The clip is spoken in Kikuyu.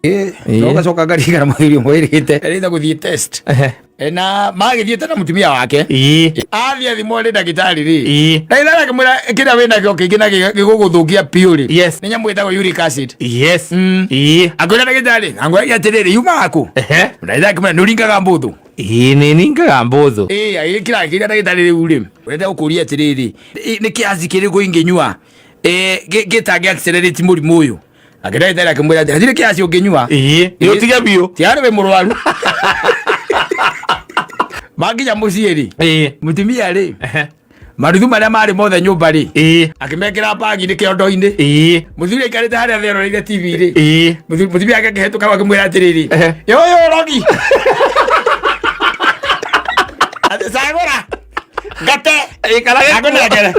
Ĩĩ. No gacoka ngarigana mũthuri ũmwe wĩrĩgĩte erĩte gũthiĩ test. Ehe. Na magĩthiĩte na mũtumia wake. Athiĩ athimwo nĩ ndagĩtarĩ rĩ. Ndagĩtarĩ akĩmwĩra kĩrĩa wĩnakĩo kĩingĩ na gĩgũgũthũkia biũ rĩ. Nĩ nyamũ ĩtagwo uric acid. Akĩũria ndagĩtarĩ, angwĩragia atĩrĩrĩ, yumaga kũ? Ndagĩtarĩ akĩmwĩra nĩ ũringaga mbũthũ. Ĩĩ nĩ ningaga mbũthũ. Ĩĩ agĩkĩra akĩria ndagĩtarĩ rĩu rĩ. Ũrenda gũkũria atĩrĩrĩ, nĩ kĩaci kĩrĩkũ ingĩnyua gĩtangĩ accelerate mũrimũ ũyũ? Nake ndagĩtarĩ akĩmwĩra atĩ hatirĩ kĩaci ũngĩnyua. Ĩĩ nĩ ũtige biũ. Tiarĩ wĩ mũrwaru. Makinya mũciĩ rĩ, mũtumia rĩ, maruthu marĩa marĩ mothe nyũmba rĩ, akĩmekĩra bagi-inĩ kĩondo-inĩ. Mũthuri aikarĩte harĩa thĩ eroreire TV rĩ, mũtumia ake akĩhetũka hau akĩmwĩra atĩrĩrĩ, ũyũ ũrogi. Atĩ cagũra ngate Ĩkarage ngũnengere.